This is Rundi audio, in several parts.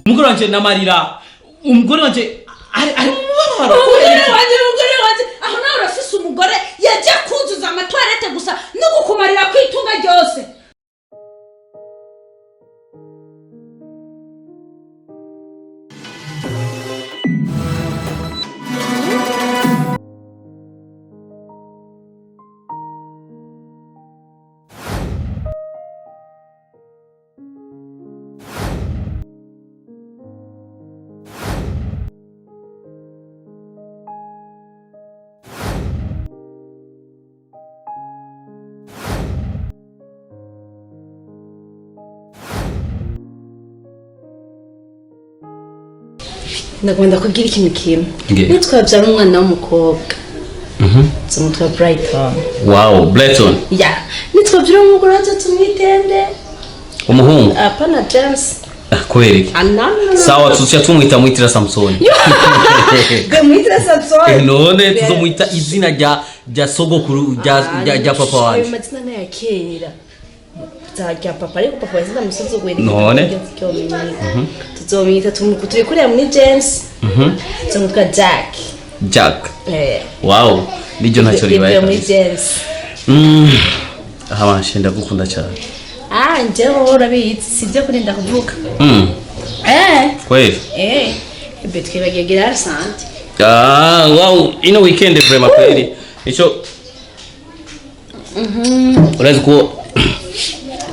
Umugore wanje n'amarira, umugore wanje ari mu mubabaro. Umugore wanjye, umugore wanjye, aho nawe urafise umugore yajya kuzuza amatoilette gusa no gukumarira kwitunga ryose. Ndagomba kubwira ikintu kimwe. Nge. Nitwabyara umwana w'umukobwa, tumutwa Brighton. Wow, Brighton. Ya, nitwabyara umugore wacu tumwitende. Umuhungu? Apana, James. Ah, kubera iki? Anana. Sawa, tuzoca tumwita mwitira Samsoni. Mwitira Samson? None tuzomwita izina rya sogokuru, rya papa Ayo wanje. mazina ni aya kera rya papa, ariko papa yazina musozi. None? Tuzomwita, tubikurira muri James, tumutwa Jack. Jack. Eh. Wow, niryo ntacyo ribaye Rivuye muri kabisa. James. Aha banshe, ndagukunda cyane. Ah, njyewe wowe urabizi, sibyo kurinda kuvuga. Eh. Kweli? Eh, ebe twibagiye gira sante. Ah, wow, ino weekend vraiment kweli ico urazi ko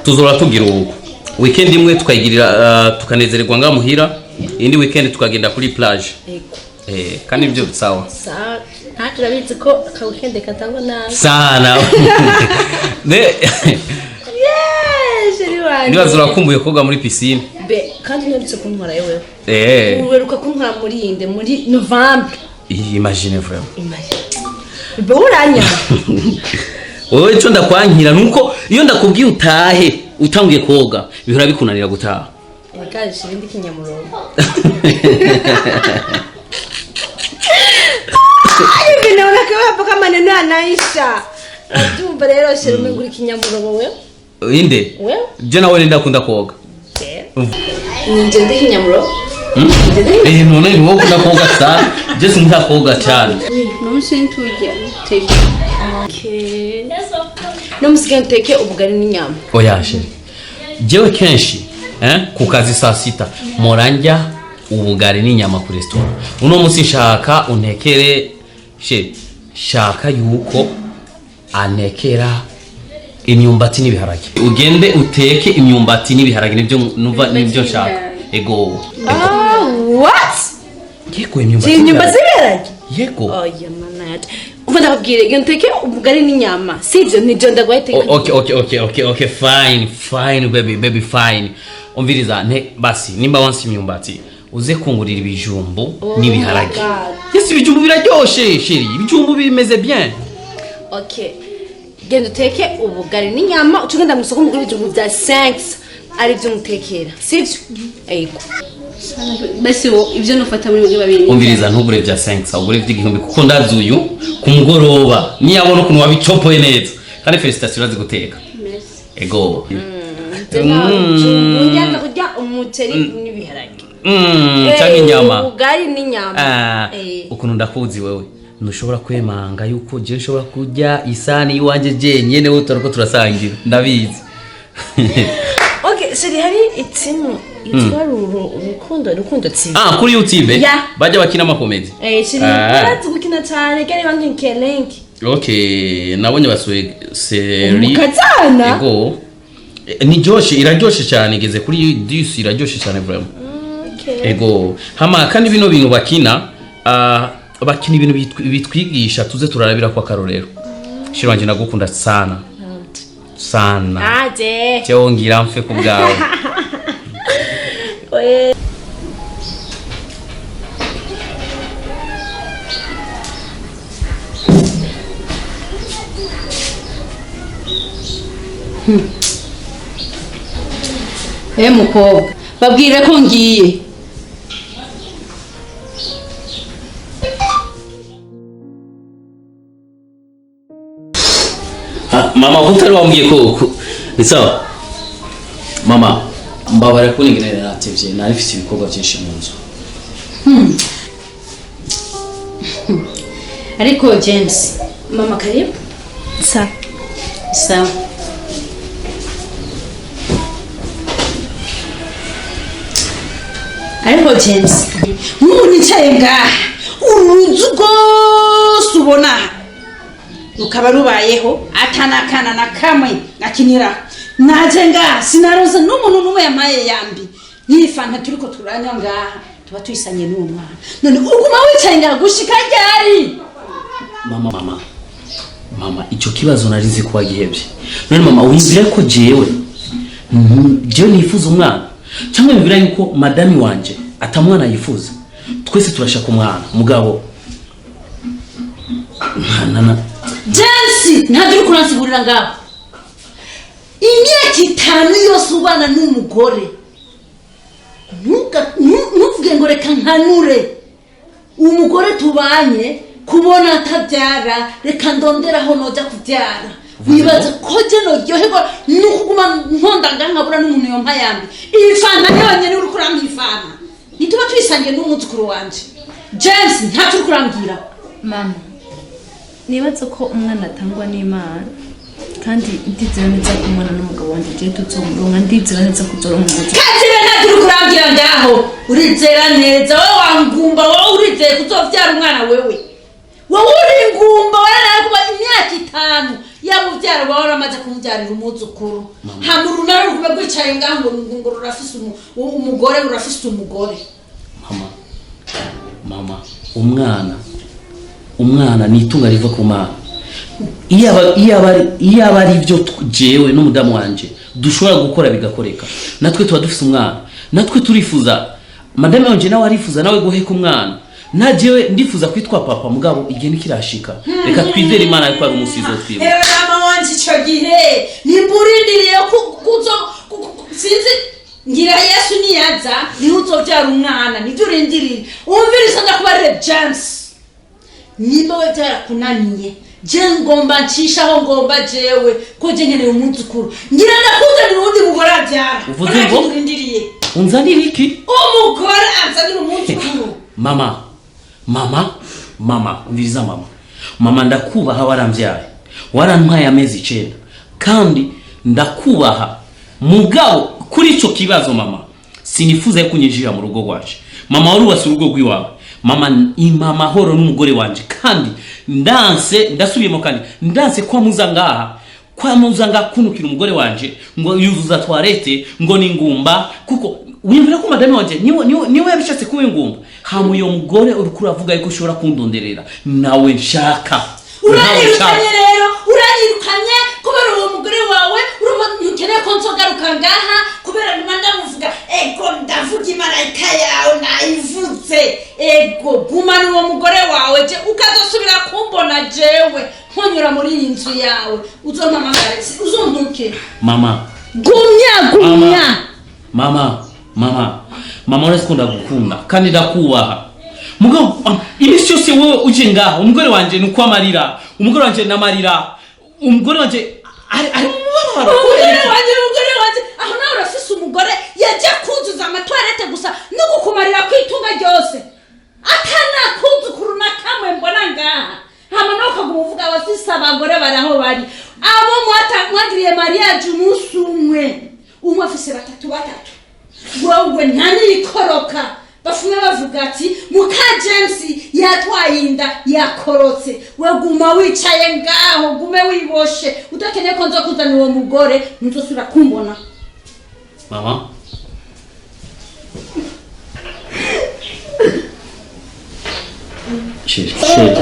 tuzora tugira ubu weekend imwe tukayigirira, tukanezererwa nga muhira, indi weekend tukagenda kuri plage. Ego. Eh, kandi ibyo sawa. Sawa, ntacyo, urabizi ko aka weekend katangwa nabi. Sana ne. Yeah, chéri wanje. Nibaza urakumbuye koga muri piscine. Be, kandi nturutse kuntwara yewe. Eh. Uheruka kuntwara muri inde? Muri Novembre. Imagine vraiment. Imagine. Be, uranya. Wowe ico ndakwankira nuko iyo ndakubwiye utahe utanguye koga bihora bikunanira gutaha. Reka chéri, ndi kinyamurongo. Hivi naona kama hapo kama maneno yanaisha. Ndumva rero chéri, umenga uri kinyamurobo wewe. Inde? Wewe? Je nawe ndakunda koga. Ninje ndi kinyamurobo. Eh, none ni wowe ukunda koga sana, je sinkunda koga cyane. Umunsi ntitujya tege. Okay. No musigaye nteke ubugari n'inyama. Oya chéri, jewe kenshi ku kazi saa sita mpora ndya ubugari n'inyama ku resitora. Uno munsi nshaka untekere chéri, shaka yuko antekera imyumbati n'ibiharage. Ugende uteke imyumbati n'ibiharage, nibyo numva, nibyo nshaka. Ego. Ah, what? Yego, imyumbati. Imyumbati n'ibiharage? Yego. Oya mana yacu. Umva, ndakubwira ngo nteke ubugari n'inyama. Sivyo, nibyo ndaguhaye, teka. Okay, fine, fine, baby, baby, fine. Umviriza, nte basi nimba wansi imyumbati, uze kungurira ibijumbu n'ibiharage. My God. Yes, ibijumbu biraryoshe chéri, ibijumbu bimeze bien. Okay. Genda uteke ubugari n'inyama, uce ugenda mu isoko mugure ibijumbu bya 5 ari byo umutekera. Sivyo? Ego. Basi wo ibyo nufata muri mwe babiri. Umviriza, ntugure vya 5, ugure vy'igihumbi, kuko ndazi uyu ku mugoroba niyabona ukuntu wabicopoye neza. Kandi félicitations, urazi guteka. Merci. Ego. Njyana kurya umuceri n'ibiharage. Cyangwa inyama. Ubugari n'inyama. Ah, Eh. ukuntu ndakuzi wewe, ntushobora kwemanga yuko je nshobora kurya isahani y'iwanje jenyene, wowe tutariko turasangira, ndabizi. Okay, chéri, hari itsimu yitwa Ruru Rukundo, Rukundo TV. Ah, kuri YouTube? Yeah. Bajya bakina amakomedi. Eh, chéri, Ah. barazi gukina cyane kandi bandinkiye link. Okay, nabonye basuye série. Mukazana? Ego. Eh, ni ryoshe, iraryoshe cyane, igeze kuri 10, iraryoshe cyane vraiment. Okay. Ego, hama kandi bino bintu bakina, bakina ibintu bitwigisha, tuze turarabira ko akarorero. Chéri wanje, ndagukunda sana sana. Aje. Cyo ngira mfe ku bwawe. Oye. Eh, mukobwa, babwire ko ngiye. Ah, mama, ko utari wambwiye ko ni sawa mama. Mbabarira kubona ingene natevye, nari mfise ibikorwa byinshi mu nzu. Ariko James, Mama, karibu. Sawa sawa. Ariko James, Nk'ubu nicaye ngaha, uruzu rwose ubona aha rukaba rubayeho atanakana na kamwe akinira. Naje ngaha sinaroza n'umuntu n'umwe yamaye yambi n'iyi fanta turiko turanywa ngaha, tuba tuyisanye n'uwo mwana. None uguma wicaye ngaha gushika ryari? Mama, mama, mama, icyo kibazo nari nzi ko wagihebye. None mama, wiyumvira ko jewe jewe nifuza umwana, cyangwa wiyumvira yuko madami wanje atamwana yifuza? Twese turashaka umwana, mugabo na James, ntabwo uri kuransigurira ngaho. Imyaka 5 yose ubana n'umugore, ntuvuge ngo reka nkanure umugore tubanye, kubona atabyara, reka ndondera aho noja kubyara. Wibaza ko je noryoherwa nukuguma nkonda ngaha nkabura n'umuntu yompa yambi iyi fanta? Yonyene uri kurampa iyi fanta, ntituba tuyisangiye n'umwuzukuru wanje. James, ntacyo uri kurambwira. Mama, nibaza ko umwana atangwa n'Imana, kandi ndizera neza ko umwana n'umugabo wanjye tugiye tuzomuronka. Ndizera neza ko uzoronka umugabo. Kazire, ntacyo uri kurambwira ngaho. Urizera neza wowe wangumba, wowe urizeye kuzovyara umwana? Wewe, wowe uri ingumba, waranaye kuba imyaka 5 yamuvyara, wawe waramaze kumuvyarira umwuzukuru. Hama urunara rugume rwicaye ngaho ngo rurafise umugore, rurafise umugore. Mama, mama, umwana ni itunga riva ku Mana. Iyo aba ari ibyo jewe n'umudamu wanje dushobora gukora bigakoreka, natwe tuba dufise umwana. Natwe turifuza, madame wanje nawe arifuza nawe guheka umwana, na jewe ndifuza kwitwa papa, mugabo igihe ntikirashika. Reka twizere Imana yuko ari umunsi izotwibuka. Ewe mama wanje, ico gihe nimba urindiriye kuzo sinzi, ngira Yesu niyaza niho uzovyara umwana, nivyo urindiriye. Umviriza, ndakubarire James, nimba we byarakunaniye, je ngomba ncishaho, ngomba jewe ko je nkeneye umwuzukuru, ngira ndakuzanira uwundi mugore avyara. Uvuze ngo? Urindiriye. Unzanira iki? Umugore azanira umwuzukuru. Mama, mama, mama, umviriza mama. Mama, ndakubaha, warambyaye, warantwaye amezi 9, kandi ndakubaha. Mugabo kuri ico kibazo mama, sinifuza yuko unyinjira mu rugo rwaje. Mama, warubatse urugo rw'iwawe. Mama, impa amahoro n'umugore wanje. Kandi ndanse, ndasubiyemo, kandi ndanse kwa muza ngaha, kwa muza ngaha kunukira umugore wanje ngo yuzuza toilette, ngo ni ngumba. Kuko wiyumvira ko madame wanje niwe yabishatse kuba ingumba? Hama uyo mugore uriko uravuga yuko ushobora kundonderera, nawe nshaka. Nawe Uranyirukanye. nshaka. Rero uranyirukanye kubera uwo mugore wawe. Urumva ntukeneye ko nzogaruka ngaha kubera nguma ndamuvuga. Ego, ndavuga imarayika yawe nayivuze. Ego, gumana uwo mugore wawe. Je ukazosubira kumbona jewe nkonyura muri iyi nzu yawe, uzompamagare, uzontuke. Mama. Gumya, gumya. Mama, mama, mama, uretse ko ndagukunda kandi ndakubaha, mugabo iminsi yose wowe uje ngaha, umugore wanje ni uko amarira, umugore wanje n'amarira, umugore wanje ari mu mubabaro. Umugore wanjye, umugore wanjye, aho nawe urafise umugore yajya kuzuza ama toilettes gusa no kukumarira kwitunga ryose, atanakuzukuru na kamwe mbona ngaha. Hama nawe ukaguma uvuga abafise abagore bari aho bari, abo mwagiriye mariage umunsi umwe umwe afise batatu batatu, wowe ntaniyikoroka. Bafume bavuga ati muka James yatwaye inda, yakorotse. We guma wicaye ngaho, gume wiboshe. Udakeneye ko nza kuzana uwo mugore, ntuzosubira kumbona. Mama. Chérie, chérie,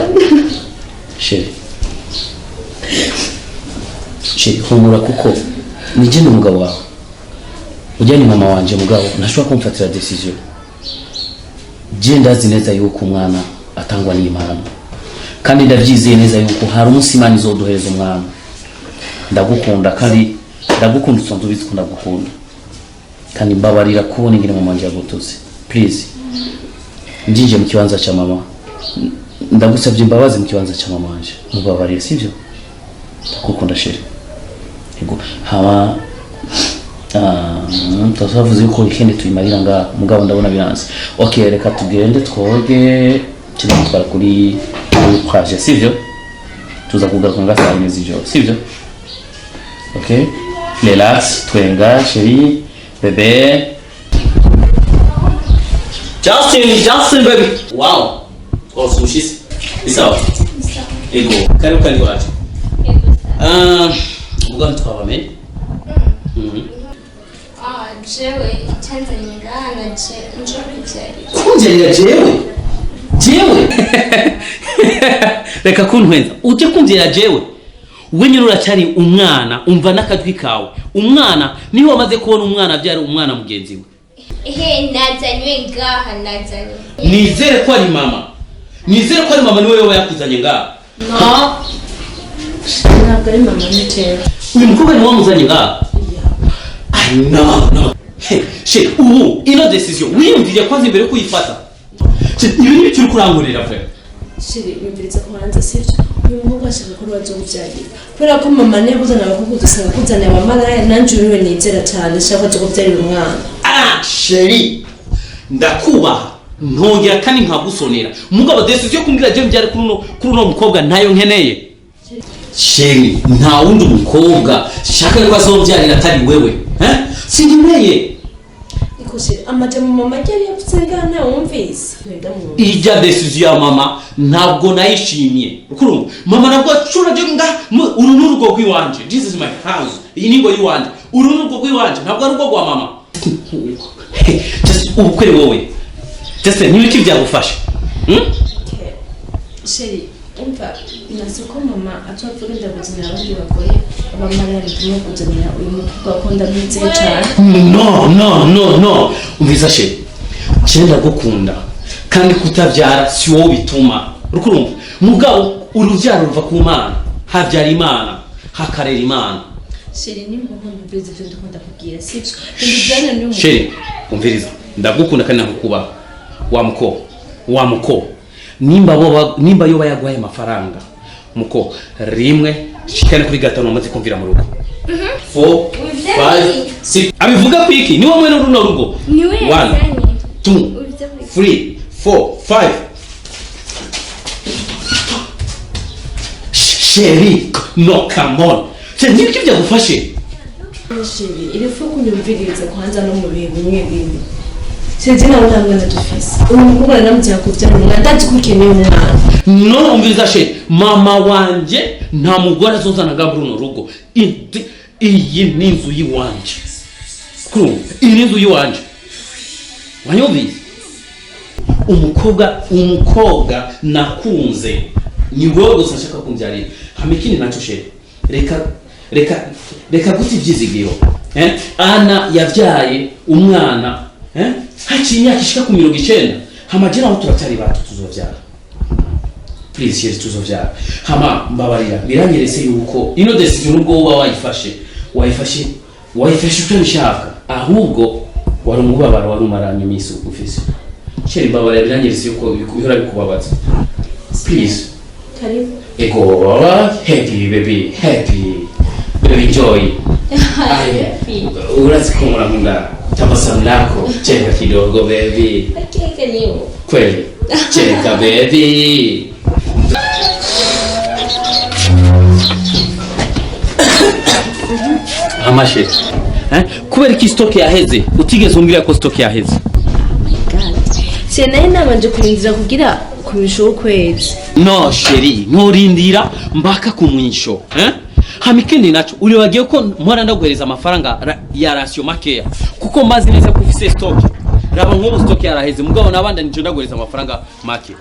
chérie, chérie, humura, kuko nije n'umugabo wawe, ujya ni mama wanje, mugabo ntashobora kumfatira décision. Je ndazi neza yuko umwana atangwa n'Imana, kandi ndabyizeye neza yuko hari umunsi Imana izoduhereza umwana. Ndagukunda, kandi ndagukunda, usanzwe ubizi ko ndagukunda. Kandi mbabarira kubona ingene mama wanje yagututse. Please, ndinjiye mu kibanza cya mama, ndagusabye imbabazi mu kibanza cya mama wanje. Mubabarire, sibyo? Ndagukunda, chérie. Yego, hama Twavuze yuko weekend tuyimarira ngaha, mugabo ndabona biranze. Okay, reka tugende twoge, tunamutwara kuri plage, sivyo? Tuza kugaruka nga saa 4 z'ijoro, sivyo? Okay, relax, twenga chérie, bébé. Justin, Justin baby. Wow. Oh, sushi. Isawa. Ego, karibu kandi wacu. Ah, ubwo ntitwabamenye. Ah, jewe icyanzanye ngaha naje nje kubyarira. Kunbyarira jewe? Jewe? Reka kuntwenza. Uje kumbyarira jewe? We nyine uracyari umwana, umva n'akajwi kawe. Umwana niho wamaze kubona umwana abyara umwana mugenzi we. Ehe, nazanywe ngaha, nazanywe. Nizere ko ari mama. Nizere ko ari mama niwe yoba yakuzanye ngaha. No, ntabwo ari mama, ni jewe. Uyu mukobwa ni wamuzanye ngaha? Ah, no, no. Hey, chérie, ubu ino décision wiyumviriye kwanza imbere yo kuyifata? Chérie, ibi ni ibiki uri kurangurira vrai? Chérie, yumviriza kubanza, sivyo? Uyu mukobwa ashaka ko bazokuvyarira kubera ko mama niyo kuzana abakobwa, udusanga kuzana abamaraya. Nanje uriwe nizera cyane, ashaka ko azokuvyarira umwana. Ah, chérie, ndakubaha ntongera kandi nkagusonera, mugabo décision yo kumbwira je mbyare kuri uno mukobwa ntayo nkeneye. Chérie, nta wundi mukobwa shaka ko azobyarira atari wewe, eh? Sinkeneye. Iko chérie, amajambo mama yari yavuze ngaha nawe wumvise? Ndamwumva. Ijya décision ya mama ntabwo nayishimye. Ukurumva mama nabwo acura je nga uru ni urugo rw'iwanje. This is my house, iyi ni ingo y'iwanje. Uru ni urugo rw'iwanje, ntabwo ari urugo rwa mama. Just ubukwe wowe, just ntibiki byagufasha? Chérie, umva, nasi ko mama azovuga ndakuzanira abandi bagore abamaraya, bituma kuzanira uyu mukobwa ko ndamwizeye cyane. No, no, no, no, umviza chérie, je ndagukunda kandi kutabyara si wowe bituma, urukurumva? Mugabo urubyaro ruva ku Mana, habyara Imana, hakarera Imana. Chérie, ni ngombwa mbumviriza ivyo ndiko ndakubwira, sivyo? Ndijyane n'uyu mukobwa. Chérie, umviriza, ndagukunda kandi nakukubaha. Wa muko, wa muko, nimba bo nimba yoba yaguhaye amafaranga, muko, rimwe shikane kuri gatanu umaze kumvira mu rugo. 4, 5, 6. Abivuga kwiki? Ni wowe runo rugo. Niwe 1, yazanye. 2, 3, 4, 5. Chérie, no, come on. Chérie, nibiki byagufashe? Chérie, il faut kunyumviriza kwanza no mu bihe bimwe bimwe. Sinzi, nawe nta mwana dufise. Uyu mukobwa naramutse kubyara umwana, ndazi ko ukeneye umwana. No, umviriza chérie, mama wanje nta mugore azozanaga muri runo rugo. Iyi ni inzu y'iwanje. Kurumva, iyi ni inzu y'iwanje, wanyumvise? Umukobwa nakunze ni wowe gusa nshaka kumbyarira. Hama ikindi nacyo chérie, reka guta ibyizigiro, eh? Ana yabyaye umwana, eh? Haciye imyaka ishika ku 90. Hama je naho turacyari bato, tuzovyara. Please chérie, tuzovyara. Hama mbabarira, biranyeretse yuko ino décision nubwo uba wayifashe utabishaka, ahubwo wari umubabaro wari umaranye iminsi ufise. Chérie, mbabarira, biranyeretse yuko bihora bikubabaza. Please. Karibu. Ego, happy baby, happy baby, joy. Ay, urazi ko muramunda tabasamu lako. Cheka kidogo baby. Kweli, cheka baby. Amashe, eh? Kubera iki stock yaheze utigeze umbwira ko stock yaheze? Chérie, nayo nabanje kurindira kugira ku misho w'ukwezi. No chérie, nturindira mpaka ku mwisho, eh? Hama ikindi naco, uribagiye ko mpora ndaguhereza amafaranga ya ration makeya kuko mazi neza ko ufise stock. Raba nk'ubu stock yaraheze, mugabo nabandanije ndaguhereza amafaranga make.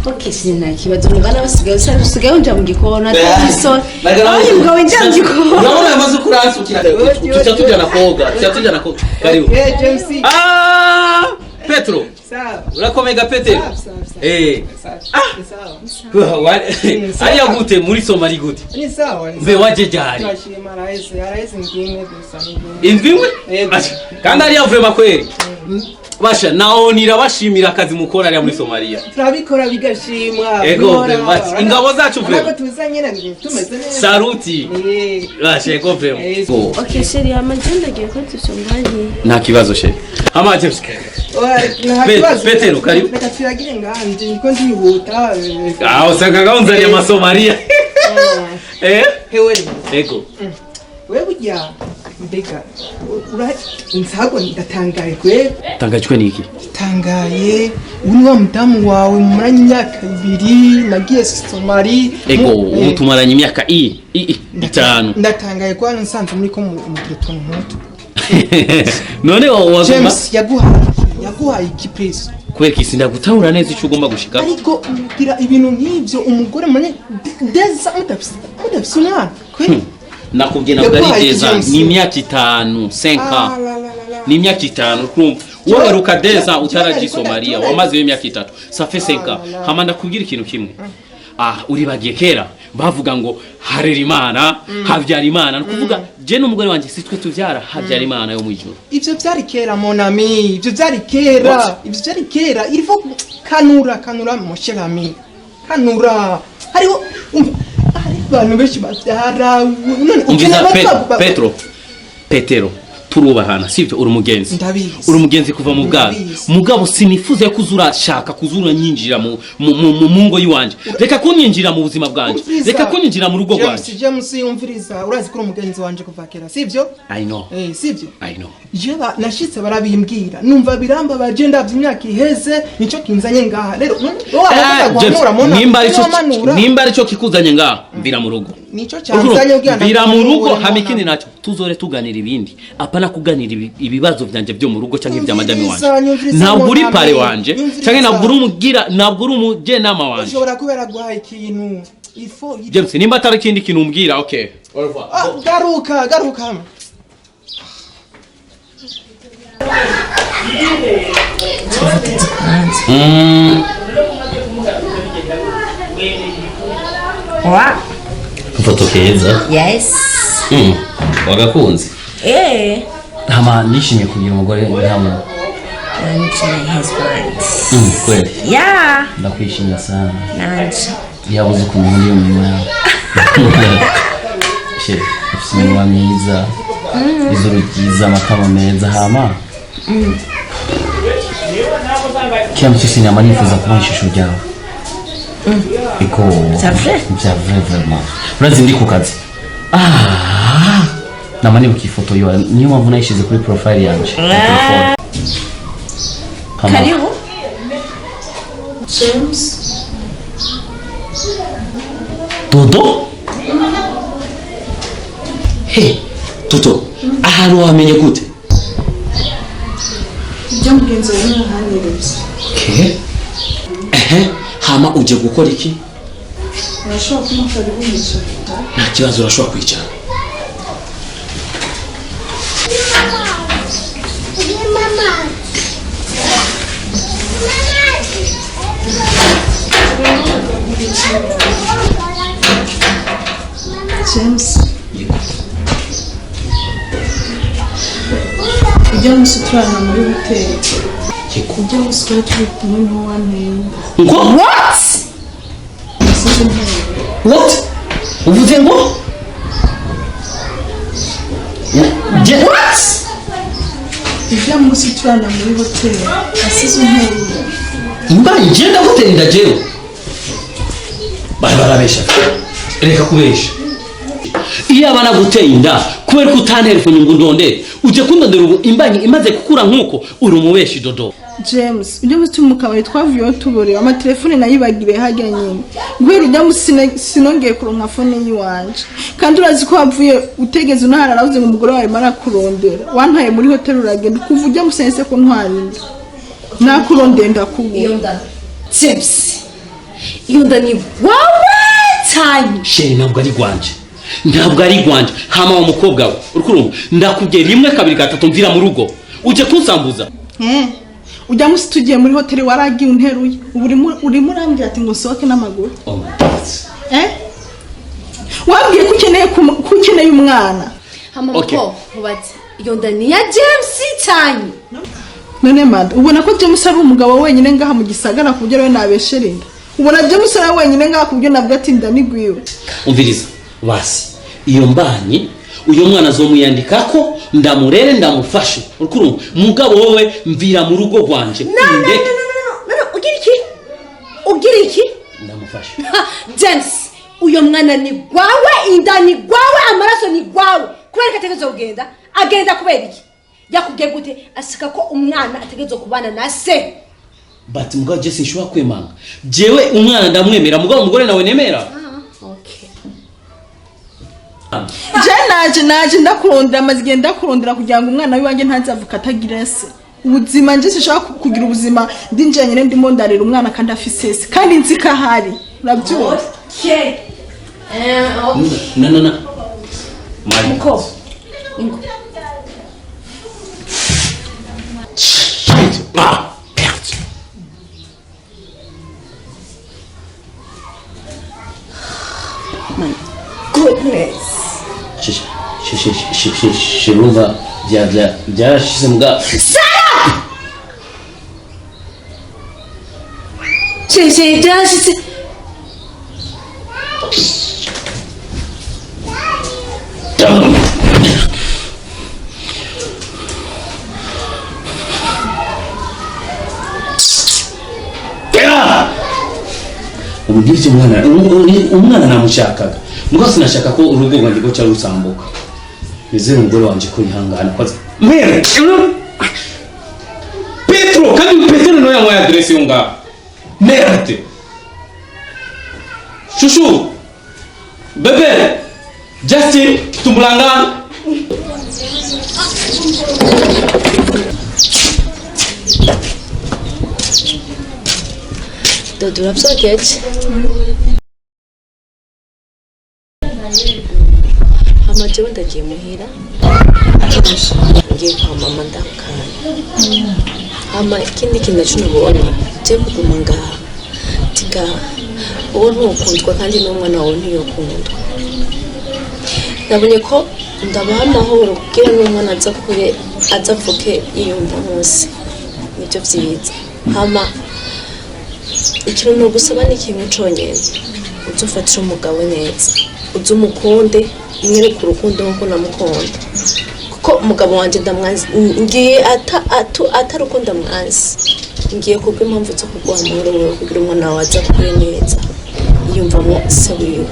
Okay, chérie, nta kibazo. Mugana basigaye usigaye winjira mu gikoni atari isoni. Abonye umugabo winjira mu gikoni. Urabona yamaze kuransukira. Tuca tujana koga, tuca tujana koga. Karibu. Eh, James. Ah, Petro. Sawa. Urakomega Petero? Sawa, sawa, sawa. Eh. Sawa. Sawa. Ariya gute muri Somali gute? Ni sawa. Ni Mbe sawa. waje ryari? Turashima, araheze indwi imwe gusa, indwi imwe. Indwi imwe? Yego. Acha, kandi ariya vraiment kweri. Basha naonira bashimira akazi mukora ariya muri Somalia. Turabikora bigashimwa. Ego, Bihora. basi, ingabo zacu Urabona vrema. ko tuzanye na tumeze neza. Saruti. Basha ego vrema. Go. Okay chéri, hama je ndagiye ko tuvyumvanye. Nta kibazo chéri. Hama James. Oya, nta kibazo. Petero, karibu. Reka tuyagire nganje niko ndihuta. Ah, usanga gaunzaniye amasomalia. Eh? Hewe. Ego. Wewe burya mbega ura nsago ndatangaye kwe. Tangajwe niki? Tangaye uri wa mudamu wawe mumaranye imyaka 2 nagiye Somali. Ego, ubu tumaranye imyaka i 5. Ndatangaye kwa nsanzwe muri ko mu tuntu nkutu. None wagomba James yaguhaye iki please? Kubera iki sindagutahura neza icyo ugomba gushika. Ariko ugira ibintu nk'ibyo umugore manye deza mudafise umwana kweli. Nakubwiye ntabwo ari Yaguhaye iki, deza, James? ni imyaka 5, 5 ans. Ni imyaka 5 urumva. Woheruka deza utaraji Somalia, wamazeyo imyaka 3. Ça fait 5 ans. Hama ndakubwira ikintu kimwe. Ah, uribagiye kera bavuga ngo harera Imana, habyara Imana. Ni ukuvuga je n'umugore wanjye si twe tuvyara, habyara Imana yo mu ijuru. Ivyo vyari kera mon ami, ivyo vyari kera, ivyo vyari kera. Il faut kanura kanura mon cher ami. Kanura. Hariho abantu benshi bavyara none Umviza Petero turubahana sivyo? Uri umugenzi. Ndabizi. Uri umugenzi kuva mu bwana. Mugabo sinifuza ko uzurashaka kuzura nyinjira mu ngo yiwanje. Reka kunyinjira mu buzima bwanje. Reka kunyinjira mu rugo rwanje. James umviriza, urazi ko uri umugenzi wanje kuva kera sivyo? I know. Sivyo? I know. Jeba nashitse barabimbwira numva biramba baje ndavye imyaka iheze nico kinzanye ngaha rero nimba arico kikuzanye ngaha mvira mu rugo. Nico cyanzanye ubwira mvira mu rugo hama ikindi naco tuzore tuganira ibindi apana kuganira ibibazo vyanje byo mu rugo canke vya madami wanje. Ntabwo uri pare wanje canke ntabwo uri umugira, ntabwo uri umujenama wanje. Ushobora kubera guha ikintu ifo. James nimba atari ikindi kintu umbwira okay. Au revoir. Garuka garuka. Foto keza. Yes. Wagakunze? Eh. Hama nishimye kugira umugore nkamwe. Nanje husband. Kweli. Yeah. Ndakwishimira sana. Nanje. Yabuze ukuntu muri iyo mirimo yawe. She, ufite iminwa myiza. Izuru ryiza, amatama meza hama. Kila mtu sinema nifuza kubona ishusho ryawe. Iko. C'est vrai? C'est vrai vraiment. Urazi ndi ku kazi. Nama nibuka ifoto yawe niyo mpamvu nayishyize kuri profile yanje. Karibu. James. Dodo? Hey, Toto, ahantu wamenye gute? Ibyo mugenzi wawe ntuhanirize. Okay. Hama uje gukora iki? Urashobora kumpa karibu yicara. Nta kibazo urashobora kwicara. James. Ujya musi turana muri hoteli. Ujya musi twari turi kumwe ntiwanteye. Ngo what? What? Uvuze ngo? What? Ujya musi turana muri hoteli. Asize unteye. Mba njye ndagutera inda jewe. Bari barabesha. Reka kubesha. Iyo abana guteye inda kubera ko utantelefone ngo ndondere uje kundondera ubu imbanyi imaze gukura nkuko uri umubeshi Dodo. James, ujya musi mu kabari twavuyeho tuborewe amatelefone nayibagiriye hajya nyine. Guhera ujya musi sinongeye kuronka fone yiwanje. Kandi urazi ko wavuye utegeze unahara aravuze ngo umugore wawe marakurondera. Wantaye muri hotel uragenda kuva ujya musense ko ntwara inda. Nakurondera ndakubura. Iyo nda. James. Iyo nda ni wawe cyane. Sheri ntabwo ari gwanje. Ntabwo ari gwanje. Hama wa mukobwa we. Urukurumva ndakubwiye rimwe kabiri gatatu mvira mu rugo. Uje kunsambuza. Ujya musi tugiye muri hoteli waragiye unteruye. Ubu urimo urambwira ati ngo nsohoke n'amaguru. Oh my God. Wabwiye ko ukeneye ko ukeneye umwana. Hama mko mubaze. Iyo nda ni ya James cyane. None mada, ubona ko James ari umugabo wenyine ngaha mu gisagara ku buryo rero nabeshera inda? Ubona James ari wenyine ngaha ku buryo navuga ati inda ni gwiwe? Umviriza basi, iyo mbanyi uyo mwana azomuyandikako, ndamurere, ndamufashe, urkurumva? Mugabo wowe mvira mu rugo rwanje. No, no, no. Undeke. No, no, no, no, ugira iki? Ugira iki? Ndamufashe. Ha, James, uyo mwana ni gwawe, inda ni gwawe, amaraso ni gwawe. Kubera ko ategerezwa kugenda, agenda kubera iki? Yakubwiye gute? Aseka ko umwana ategerezwa kubana na se. But mugabo je sinshobora kwemanga, jewe umwana ndamwemera, mugabo umugore nawe nemera. Okay. Je naje ndakurondera, amaze igihe ndakurondera kugira ngo umwana w'iwanjye ntazavuka atagira se. Ubuzima nje sinshobora kugira ubuzima ndi njyenyine, ndimo ndarera umwana kandi afise se, kandi nzi ko ahari, urabyumva? Okay. Okay. No, no, no. My Muko. Ingo. Shit. Ah, merde. My goodness. Shirumva bya bya byarashize mbwa. Chérie, byarashize. Ubu ndivyo umwana namushakaga, mugabo sinashaka ko urugo rwanjye rwoca rusambuka. Nizere umugore wanje ko yihangana kwaza. Merde. Petro, kandi Petro niwe yanwaye adresse yo ngaho. Merde. Chouchou. Bébé. Justin, tumbulangana. Dodo, urabyogeje? Hama jewe ndagiye muhira, ngiye kwa mama ndakanya. Hama ikindi kintu naco nabonye, je kuguma ngaha tingaha uwo ntukundwa, kandi n'umwana wawe ntiyokundwa. Nabonye ko ndabaha amahoro kugira n'umwana aza kure, aza avuke yiyumva munsi, nibyo vyiza. Hama ikintu nogusaba ni kimwe conyene: uze ufatire umugabo neza, uze umukunde, umwereke urukundo nkuko namukunda, kuko umugabo wanje ndamwanzi. Ngiye atari uko ndamwanzi, ngiye kubw'impamvu zo kuguha amahoro wewe, kugira umwana wawe aza akure neza yiyumvamo se wiwe.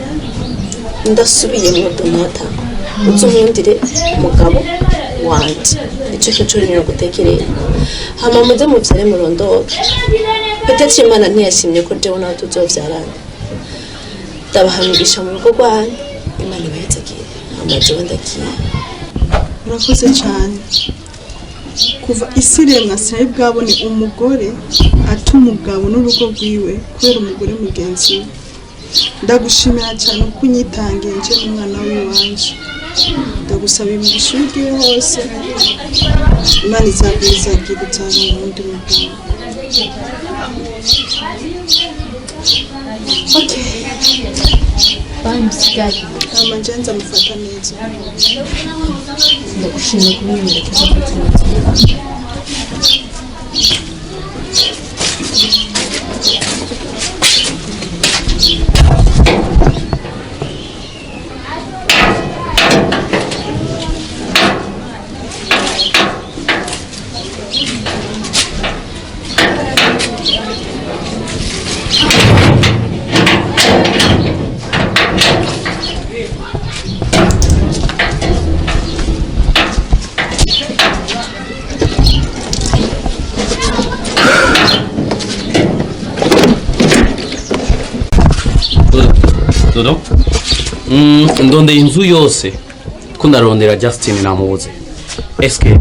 Ndasubiyemwo, Donata, uze umwundire umugabo wanje, nico kintu conyene nogutekerera. Hama muze muvyare murondoke. Peut-être Imana ntiyashimye ko jewe nawe tuzovyarana. Ndabaha mu rugo rwanyu, Imana ibahezagire. Hama jewe ndagiye. Urakoze cyane. Kuva isi iremwa sinari bwabone umugore ata umugabo n'urugo rwiwe kubera umugore mugenzi we. Ndagushimira cyane kuko unyitangiye nje n'umwana w'iwanje. Ndagusaba imigisha iyo ugiye hose, Imana izagwizagira, uzaronka uwundi mugabo. Okay. Bye, musigari. Hama nje nzamufata neza. Ndagushimiye kubimwereka ko neza. Dodo, ndondeye inzu yose ko ndarondera Justin namubuze. Eske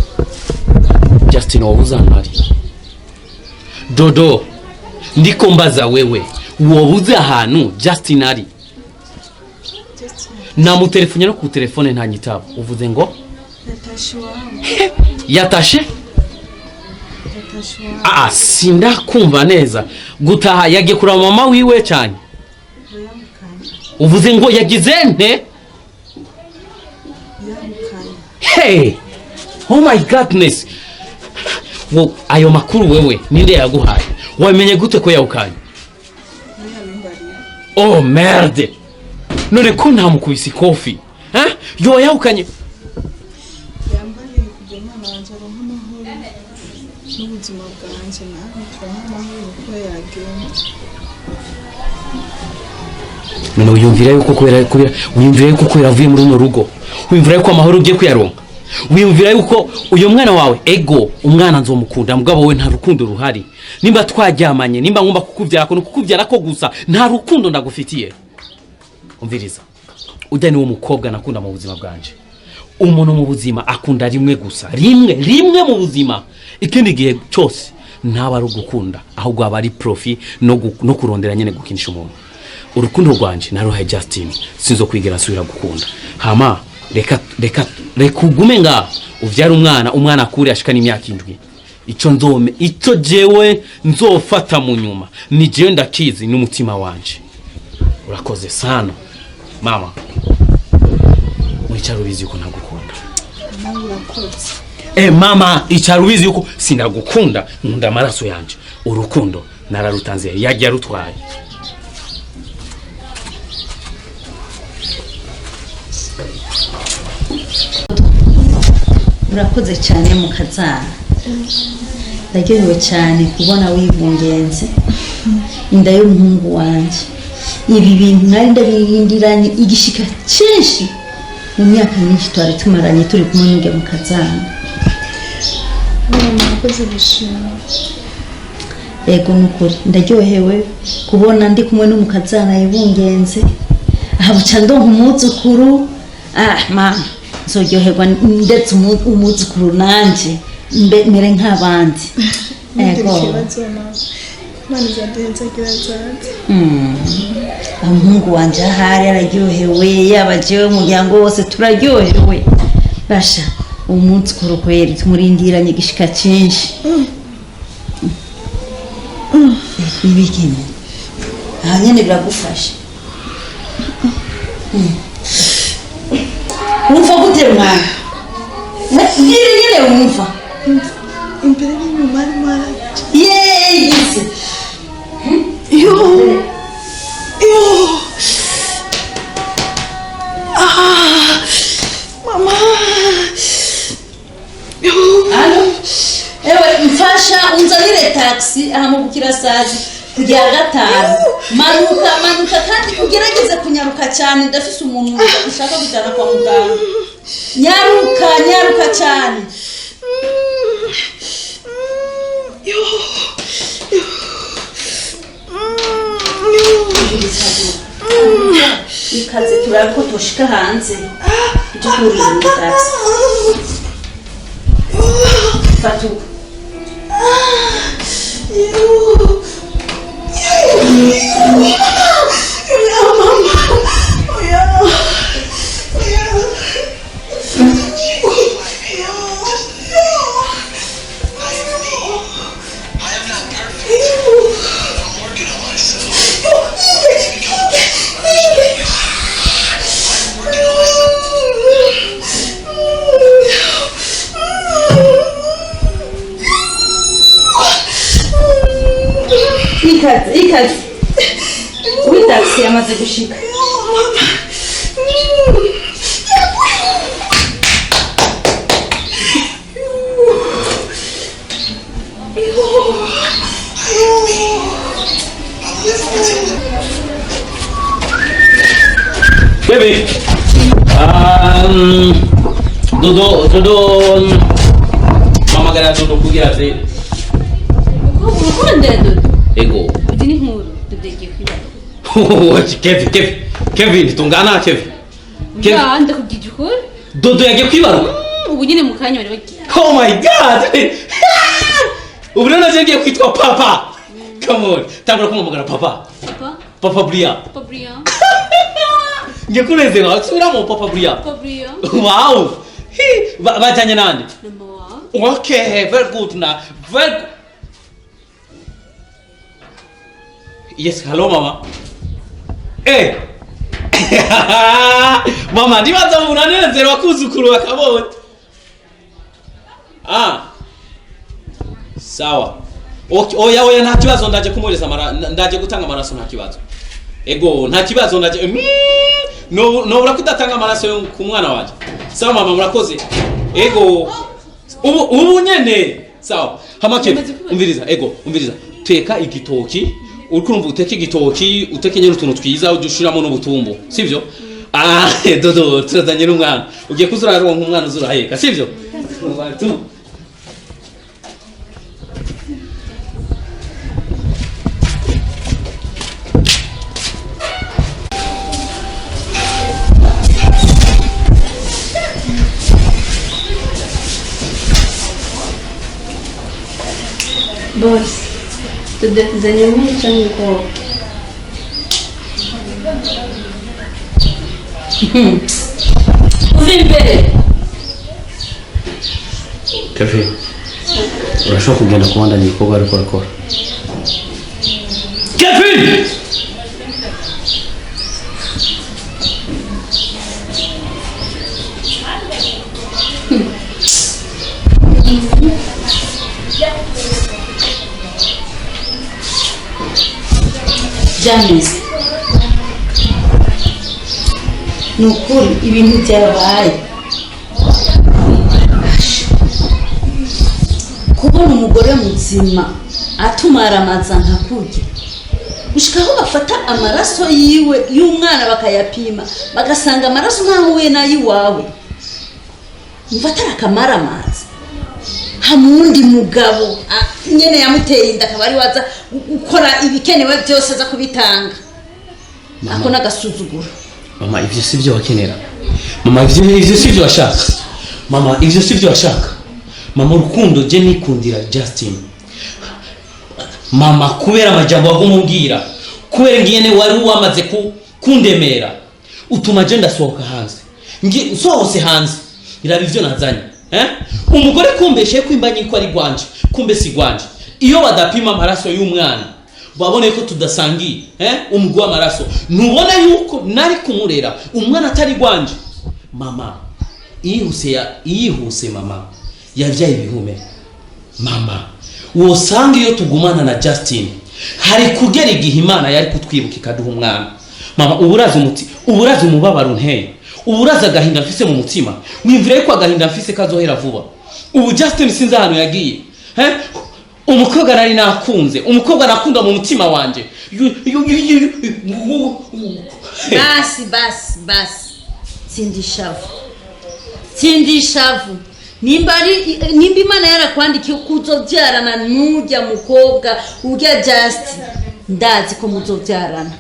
Justin wabuze ahantu ari? Dodo, ndiko mbaza wewe, wobuze ahantu Justin ari? Namutelefone no ku telefone ntanyitaba. Uvuze ngo Yatashe iwabo. Yatashe? Yatashe iwabo. Ah, sindakumva neza. Gutaha yagiye kuraba mama wiwe cyane? Yahukanye. Uvuze ngo yagize nte? Yahukanye. Hey! Oh my goodness! Wo ayo makuru wewe ninde yaguhaye? Wamenye gute ko yawukanye? Oh merde. None ko nta mukubisi kofi? Eh? Yo yawukanye. Yambariye kugira umwana wanjye aronke amahoro n'ubuzima bwanjye nawe turonke amahoro kuko yagenda. None wiyumvira yuko kubera wiyumvira yuko kubera avuye muri runo rugo, wiyumvira yuko amahoro ugiye kuyaronka, wiyumvira yuko uyu mwana wawe ego umwana nzomukunda mugabo we nta rukundo ruhari. Nimba twaryamanye, nimba ngomba kukubyara ko kukubyara ko gusa nta rukundo ndagufitiye. Umviriza, ujya niwo mukobwa nakunda mu buzima bwanje. Umuntu mu buzima akunda rimwe gusa, rimwe rimwe mu buzima. Ikindi gihe cyose ntaba ari ugukunda, ahubwo aba ari profit no kurondera nyene gukinisha umuntu. Urukundo rwanje naruhaye Justin, sinzo kwigera nsubira gukunda. Hama reka reka reka ugume nga uvyara umwana, umwana akure ashika n'imyaka 7. Ico nzome, ico jewe nzofata mu nyuma ni jewe ndakizi n'umutima wanje. Urakoze sana mama. Wicara ubizi yuko ntagukunda. Nawe urakoze. Mama, icara ubizi yuko sinagukunda, nkunda amaraso yanje. Urukundo nararutanze, yagiye arutwaye. Urakoze cyane mukazana. Ndaryohewe cyane kubona wibungenze inda y'umuhungu wanje. Ibi bintu nari ndabirindiranye igishika cyinshi mu myaka myinshi twari tumaranye turi kumwe n'urya mukazana. Murakoze gushima. Ego nukuri ndaryohewe kubona ndi kumwe n'umukazana yibungenze. Aha buca ndonka umwuzukuru. Ah mama, nzoryoherwa ndetse umwuzukuru nanje mbe mere nk'abandi. Ntugire Ego. ikibazo mama. Imana izaduhenze agira azaze. Umuhungu wanje ahari araryohewe, yaba jewe umuryango wose turaryohewe. Basha umwuzukuru kweri tumurindiranye igishika cyinshi. Ibikini aha nyene biragufasha. Wumva gute mwana? Nyine nyine wumva Imbere n'inyuma arimo araca. yeee. Yo! Yo! Ah! Mama! Yo! Alo? Ewe mfasha unzanire taxi aha mu Bukirasazi kujya 5. Manuka manuka kandi ugerageze kunyaruka cyane, ndafise umuntu ushaka kujyana kwa muganga. Nyaruka nyaruka cyane. Yo! Ikaze turako toshika hanze. Tukurira mu taxi. Fatu. Yo! Yo, mama! Oya! Oya! Ikaze ikaze. Wi taxi yamaze gushika. Baby. Dodo Dodo mama gara Dodo kugira aze. Urukundo Dodo. Ego. Uzi ni nkuru Dodo yagiye kwibaruka. Kevin Kevin Kevin tungana Kevin. Kevin Ya ndakubwije ukuri. Dodo yagiye kwibaruka. Ubu nyine mu kanya bari bagiye. Oh my god. Ubu rero nagiye kwitwa papa. Come on. Tangura kumamagara papa. Papa. Papa Bria. Papa Bria. Ngiye kunezerwa subiramo Papa Bria. Papa Bria. Wow. Bajyanye nande? Number 1. Okay, very good na. Very good. Yes, hello mama. Eh. Mama, ndibaza muranezerwa kuzukuru bakabonye. Ah. Sawa. Okay, oya oya, nta kibazo, ndaje kumuhereza ndaje gutanga amaraso, nta kibazo. Ego, nta kibazo, ndaje. No no, urakudatanga amaraso yo ku mwana wanje. Sawa mama, murakoze. Ego. Ubu nyene. Sawa. Hamake, umviriza, ego, umviriza. Teka igitoki, uriko urumva, uteke igitoki, uteke nyene utuntu twiza udushiramo n'ubutumbo, sivyo? Ah, dodo, turazanye n'umwana. Ugiye kuzuraronka umwana uzuraheka, sivyo? Tu. Boss, tudafizanye umuhungu cyangwa umukobwa? Uva imbere. Kevin, urashobora kugenda kubandanya ibikorwa ariko urakora. Kevin! James, ni ukuri ibintu byabaye, kubona umugore muzima atumaramaza nka kurya, gushika aho bafata amaraso yiwe y'umwana bakayapima, bagasanga amaraso ntahuye n'ay'iwawe, umva atari akamaramaza? Hamundi mugabo nyene yamuteye inda akaba ari waza gukora ibikenewe byose, aza kubitanga. Ako n'agasuzuguro. Mama, ivyo si byo wakenera. Mama, ivyo si byo washaka. Mama, ivyo si byo washaka. Mama, urukundo je nikundira Justin. Mama, kubera amajambo wagumubwira, kubera ngene wari wamaze kundemera, utuma je ndasohoka hanze. Ngi nsohose hanze, iraba ivyo nazanye. Eh? Umugore kumbeshe kwimba ko ari gwanje, kumbe si gwanje. Iyo badapima amaraso y'umwana, babone ko tudasangiye, eh? Umugwi w'amaraso. Ntubona yuko nari kumurera umwana atari gwanje. Mama, iyihuse ya iyihuse mama, yavyaye ibihume. Mama, wosanga iyo tugumana na Justin, hari kugera igihe Imana yari kutwibuka ikaduha umwana. Mama, uburaza umuti, uburaza umubabaro unteye, uburaza agahinda mfise mu mutima. Wimvira yuko agahinda mfise kazohera vuba. Ubu Justin sinzi ahantu yagiye. Eh? Umukobwa nari nakunze, umukobwa nakunda mu mutima wanje. Basi basi basi, tsindishavu, tsindishavu. Nimba ari nimba Imana yarakwandikiye ko uzobyarana n'urya mukobwa, urya Just, ndazi ko muzobyarana,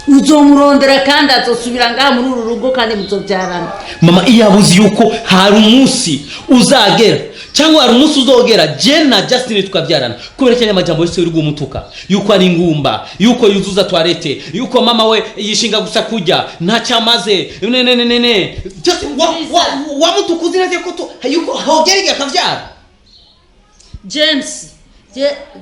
uzomurondera kandi azosubira ngaha muri uru rugo kandi muzobyarana. Mama, iyo abuze yuko hari umunsi uzagera cyangwa hari umunsi uzogera je na Justin tukabyarana, kubera ko amajambo yose uri gumutuka yuko ari ingumba, yuko yuzuza toilette, yuko mama we yishinga gusa kurya ntacyamaze, ne ne ne ne ne, Justin wa wa wamutukuzi neze ko yuko hogera igihe akavyara. James,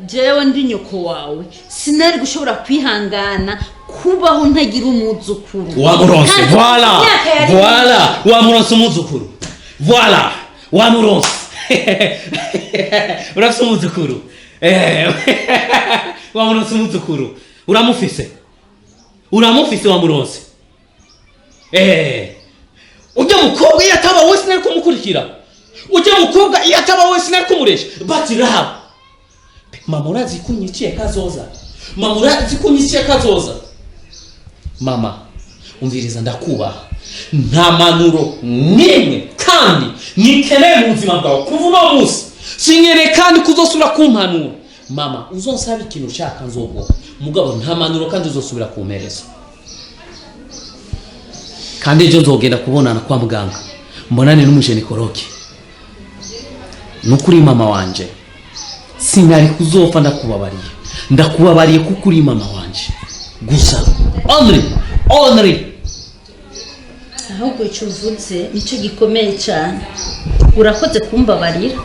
jewe ndi nyoko wawe, sinari gushobora kwihangana kubaho ntagira umuzukuru. Wamuronse. Kandi Voilà. imyaka yari Voilà, wamuronse umuzukuru. Voilà, wamuronse, urafise umuzukuru. Wamuronse umuzukuru, uramufise, uramufise, wamuronse. Ujya mukobwa iyo ataba we sinari kumukurikira, ujya mukobwa iyo ataba we sinari kumuresha. But rahaba, mama, urazi ko unyiciye kazoza. Mama, urazi ko unyiciye kazoza. Mama, umviriza, ndakubaha, nta manuro n'imwe kandi nyikeneye mu buzima bwawe. Kuva uno munsi sinkeneye kandi kuzosubira kumpanura. Mama, uzonsaba ikintu ushaka nzoguha, mugabo nta manuro kandi uzosubira kumpereza. Kandi ejo nzogenda kubonana kwa muganga, mbonane n'umugynécologue. Nukuri mama wanje, sinari kuzopfa ndakubabariye. Ndakubabariye kuko uri mama wanje gusa, only, only. Ahubwo icyo uvuze nicyo gikomeye cyane. Urakoze kumbabarira,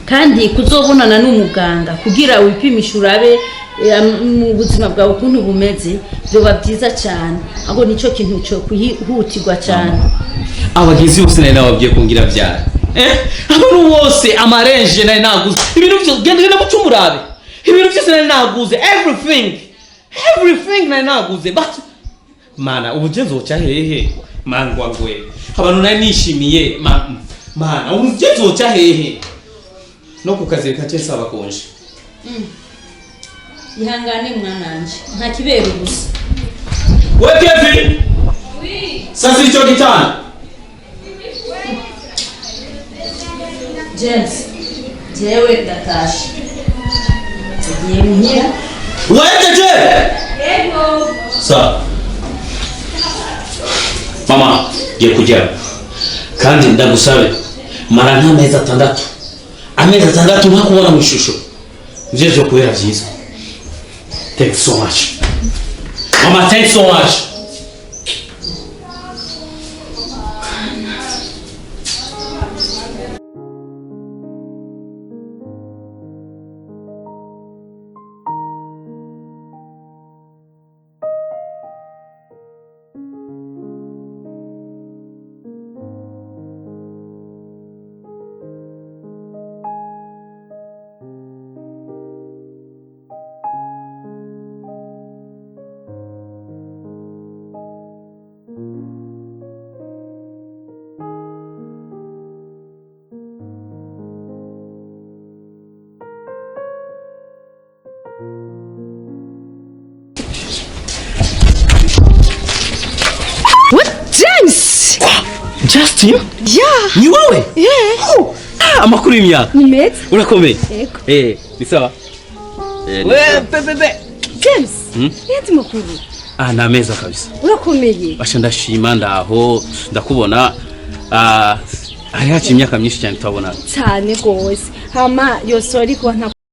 kandi kuzobonana n'umuganga kugira wipimishe urabe mu buzima bwawe ukuntu bumeze byoba byiza cyane. Ahubwo nicyo kintu cyo kwihutirwa cyane. Abagenzi bose nari nababwiye ko ngira byara. Abantu bose, amarenje nari naguze, ibintu byose, genda genda mucumurabe, ibintu byose nari naguze, everything, everything nari naguze. But mana, ubu je nzoca hehe? Mangwa ngwe, abantu nari nishimiye, mana, ubu je nzoca hehe? No ku kazi reka nsaba congé. Ihangane mwananje, nta kibera ubusa. We Kevin, sasa icyo gitanda. James, jewe ndatashe, tugiye muhira. Wejeje. Sa mama, ngiye kujya, kandi ndagusabe mara nk'amezi 6, amezi 6 ntakubona mu ishusho, nivyo vyo kubera vyiza. Thanks so much, mama, thanks so much. What? James! Justin? Yeah! Ni wowe? Yeah! Oh, ah, amakuru y'imyaka. Ni meza? Urakomeye? Yego. Ni sawa. We, be. James! Yandi makuru. Ah, ni ameza kabisa. Urakomeye. Basha, ndashima, ndaho ndakubona. Ah, hari haciye imyaka myinshi cyane tutabonana. Cyane gose. Hama yosori kuba nta